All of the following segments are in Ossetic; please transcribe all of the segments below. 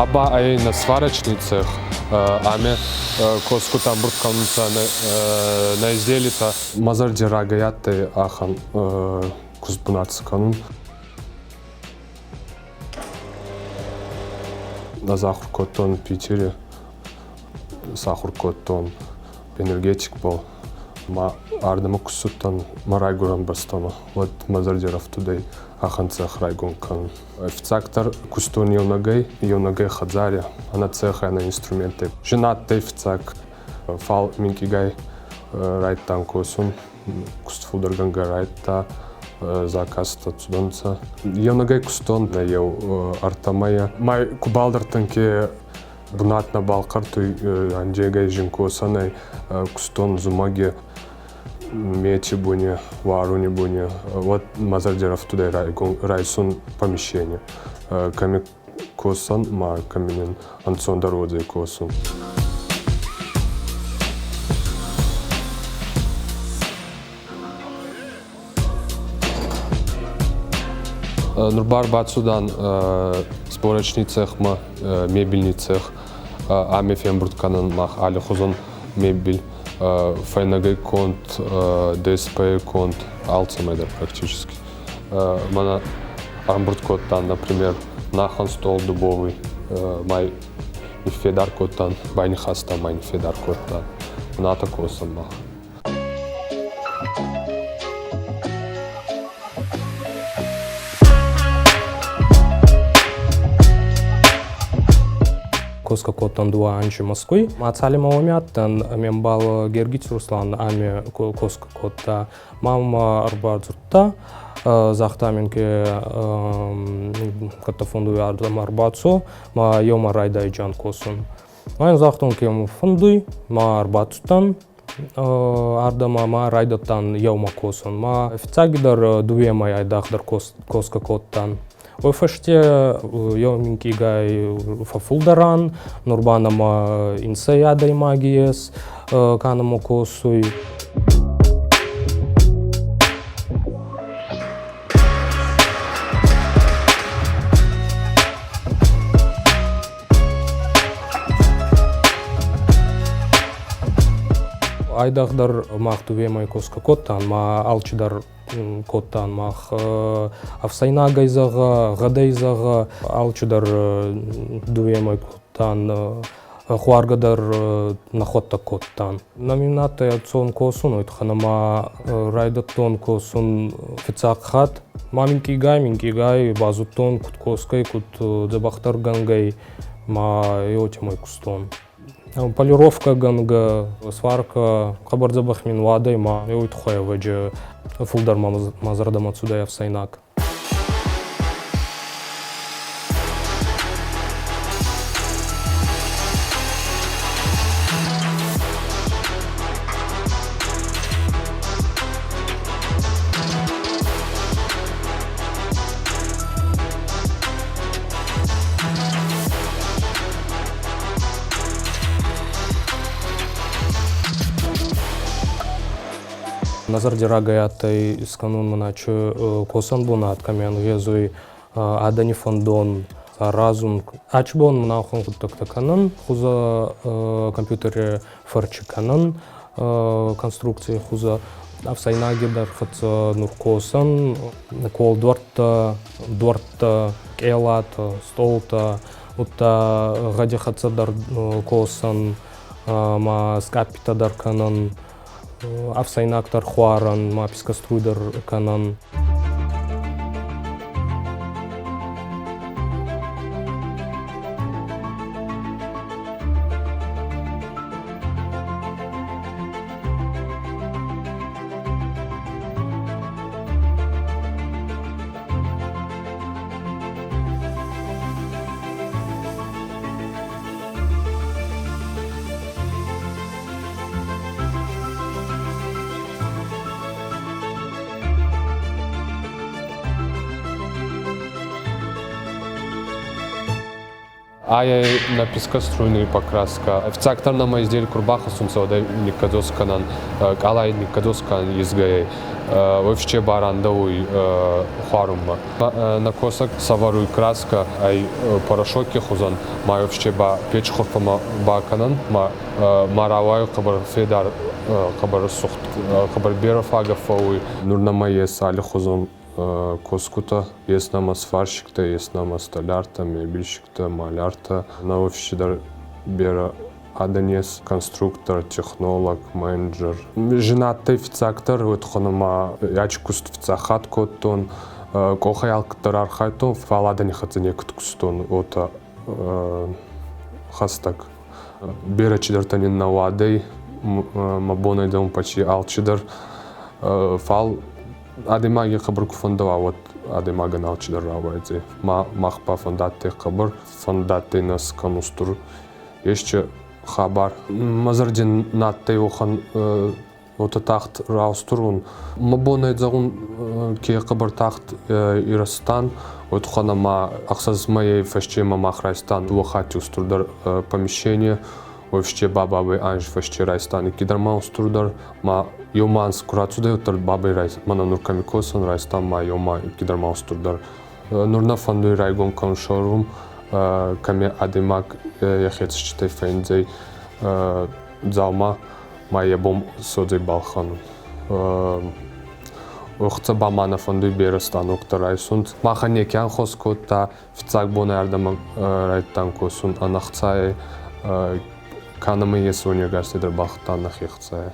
Аба ӕй нӕ сварочный цех, ӕма косгутӕ ӕмбурд кӕнунцӕ нӕ изделитӕ. Мӕ зӕрди рагӕй адтӕй ахӕм кустбунат кӕнун. Ӕз ахур кодтон Питери, сахур кодтон энергетикбӕл. Ма ардӕмӕ ку цудтӕн мӕ райгурӕн бӕстӕмӕ, уӕд мӕ зӕрди ӕрӕфтудӕй ахӕн цех райгон кӕнун. Фиццагдӕр кустон еунӕгӕй, еунӕгӕй хӕдзари, ӕнӕ цехӕй, ӕнӕ инструментӕй. Зин адтӕй фиццаг, фал минкъийгай райдтан косун. Куст фулдӕргӕнгӕ райдта, заказтӕ цудӕнцӕ. Еунӕгӕй кустон еу ӕртӕ мӕйӕ. Ма ку балдӕрдтӕн, ке бунат нӕбал хъӕртуй, ӕндегӕй зин косӕнӕй кустон зумӕги мети буни, уаруни буни. Уӕд мӕ зӕрди ӕрӕфтудӕй райсун помещение, кӕми косӕн ма кӕми нин ӕнцондӕр уодзӕй косун. Нур бар бацудан сборочный цехмӕ, мебельный цех. Ами фембурд кӕнӕн мах аллихузон мебель, фӕйнӕгӕй конд, ДСП конд, алцӕмӕй дӕр практически. Мӕнӕ ӕрӕмбурд кодтан, например, нӕхӕн стол дубовый, май ниффедар кодтан, байнихастан ма ниффедар кодтан. Натӕ косӕн мах. Косгӕ кодтан дууӕ анзи Москвй. Ма цалинмӕ уоми адтӕн, ме мбал Гергити Руслан ами косгӕ кодта. Ма мӕмӕ ӕрбадзурдта, загъта мин, ке кӕддӕр фӕндуй ардӕмӕ ӕрбацо, ма еумӕ райдайджан косун. Ма ин загътон, ке мӕ фӕндуй, ма ӕрбацудтӕн ардӕмӕ ма райдӕдтан еумӕ косун. Ма фиццагидӕр дууемӕй айдагъдӕр косгӕ кодтан. Уой фӕсте еу минкъийгай фӕффулдӕр ан, нур ба нӕмӕ инсӕй адӕймаги ес, ка нӕмӕ косуй. Айдагъдӕр мах дууемӕй косгӕ кодтан, ма алчидӕр кодтан мах ӕфсӕйнагӕй зӕгъӕ, гъӕдӕй зӕгъӕ, алчидӕр дууемӕй кодтан, хуӕргӕ дӕр нӕхуӕдтӕ кодтан. Номинаттӕй ӕнцон косун, уой туххӕн ӕма райдӕдтон косун фиццаг хатт. Ма минкъийгай, минкъийгай базудтон, куд косгӕй, куд дзӕбӕхдӕргӕнгӕй ма еутемӕй кустон. Полировкӕгӕнгӕ, сварка хъӕбӕр дзӕбӕх мин уадӕй ма еуй туххӕй ӕвӕджи фулдӕр мӕ зӕрдӕмӕ цудӕй ӕфсӕйнаг. Мӕ зӕрди рагӕй адтӕй искӕнун мӕнӕ косӕн бунат, кӕми ӕнгъезуй адӕни фӕндон аразун. Ачи бон мӕн ауӕхӕн гъуддӕгтӕ кӕнӕн, хузӕ компьютери фӕрчи кӕнӕн, конструкций хузӕ. Ӕфсӕйнаги дӕр хӕццӕ нур косӕн, колдуӕрттӕ, дуӕрттӕ, къелатӕ, стъолтӕ, удта гъӕди хӕццӕ дӕр косӕн, ма скъаппитӕ дӕр кӕнӕн, ӕфсӕйнаг дӕр хуарӕн, ма пескоструй дӕр кӕнӕн. Ай нӕ пескоструйный покраска. Фиццагдӕр нӕмӕ издель ку рбахӕссунцӕ, уӕд ӕй никкӕдзос кӕнӕн, къалай никкӕдзос кӕнӕн изгӕй. Вообще барандӕуй хуарунмӕ. Нӕ косӕг сӕвӕруй краскӕ ӕй порошокки хузӕн, ма вообще ба печ хурфӕмӕ бакӕнӕн, ма ма рауайуй хъӕбӕр федар, хъӕбӕр сугъд, хъӕбӕр берӕ фагӕ фӕууй. Нур нӕмӕ ес аллихузон косгутӕ, ес нӕмӕ сварщиктӕ, ес нӕмӕ столяртӕ, мебельщиктӕ, маляртӕ. Нӕ офиси дӕр берӕ адӕн ес: конструктор, технолог, менеджер. Зин адтӕй фиццагдӕр, уотӕ ма ачи куст фиццаг хатт кодтон. Къохӕй алкӕддӕр архайдтон, фал адӕни хӕццӕ некӕд кустон, уотӕ хӕстӕг. Берӕ чидӕртӕ нин нӕ уадӕй, мӕ бон ӕй дӕун почти алчидӕр. Фал адӕймаги хъӕбӕр ку фӕндӕуа, уӕд адӕймагӕн алчидӕр рауайдзӕй. Ма мах ба фӕндадтӕй хъӕбӕр, фӕндадтӕй нӕ скӕн устур есче хабар. Мӕ зӕрди на адтӕй уӕхӕн уотӕ тагъд раустур ун. Мӕ бон ӕй зӕгъун, ке хъӕбӕр тагъд ирӕзтан, уой туххӕн ӕма ӕхсӕз мӕйей фӕсте ма мах райстан дууӕ хатти устурдӕр помещение, вообще ба бабӕй анз фӕсте райстан иккидӕр ма устурдӕр, ма еума анз ку рацудӕй, уӕддӕр бабӕй райс, мӕнӕ нур кӕми косун, райстан ма еума иккидӕр ма устурдӕр. Нур нӕ фӕндуй райгон кӕнун шоурум, кӕми адӕймаг ӕхе цӕститӕй фӕйндзӕй дзаума, ма йӕ бон содзӕй балхӕнун. Охца ба ма нӕ фӕндуй берӕ станоктӕ райсун. Махӕн неке анхос кодта, фиццаг бонӕй ардӕмӕ райдтан косун ӕнӕхцайӕй. Ка нӕмӕ ес, уони ӕгасӕй дӕр балхӕдтан нӕхе хцайӕй.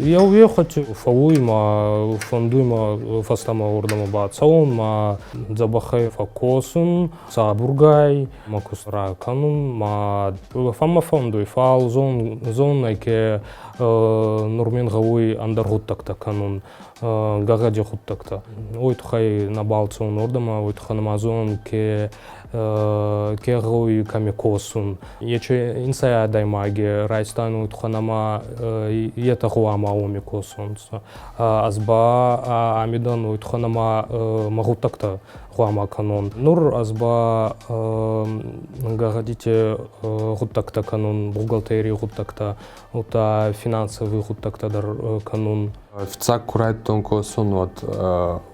Еуехуӕти фӕууй ма фӕндуй ма фӕстӕмӕ уордӕмӕ бацӕун, ма дзӕбӕхӕй фӕккосун, сабургай, ма куст ракӕнун, ма фӕммӕ фӕндуй, фал зонун ке нур мин гъӕуй ӕндӕр гъуддӕгтӕ кӕнун, гӕгъӕди гъуддӕгтӕ. Уой туххӕй нӕбал цӕун уордӕмӕ, уой туххӕй ма зонун, ке ке гъӕуй кӕми косун. Ечи инсай адӕймаги райстан уой туххӕн ӕма етӕ гъӕуама уоми косонцӕ. Ӕз ба ами дӕн уой туххӕн ӕма мӕ гъуддӕгтӕ гъӕуама кӕнон. Нур ӕз ба гӕгъӕдити гъуддӕгтӕ кӕнун, бухгалтерий гъуддӕгтӕ, удта финансовый гъуддӕгтӕ дӕр кӕнун. Фиццаг ку райдтон косун, уӕд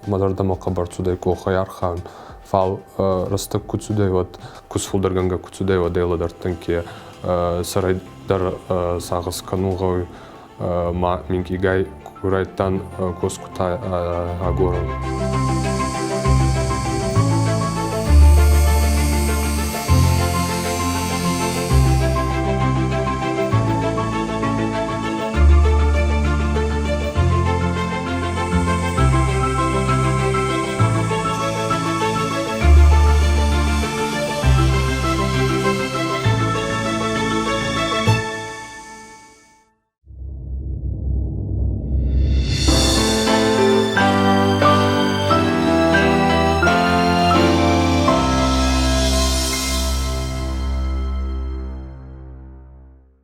мӕ зӕрдӕмӕ хъӕбӕр цудӕй къохӕй архайун. Фал рӕстӕг ку цудӕй, уӕд куст фулдӕргӕнгӕ ку цудӕй, уӕд ӕй лӕдӕрдтӕн, ке сӕрӕй дӕр сагъӕс кӕнун гъӕуй, ма минкъийгай ку райдтан косгутӕ агорун.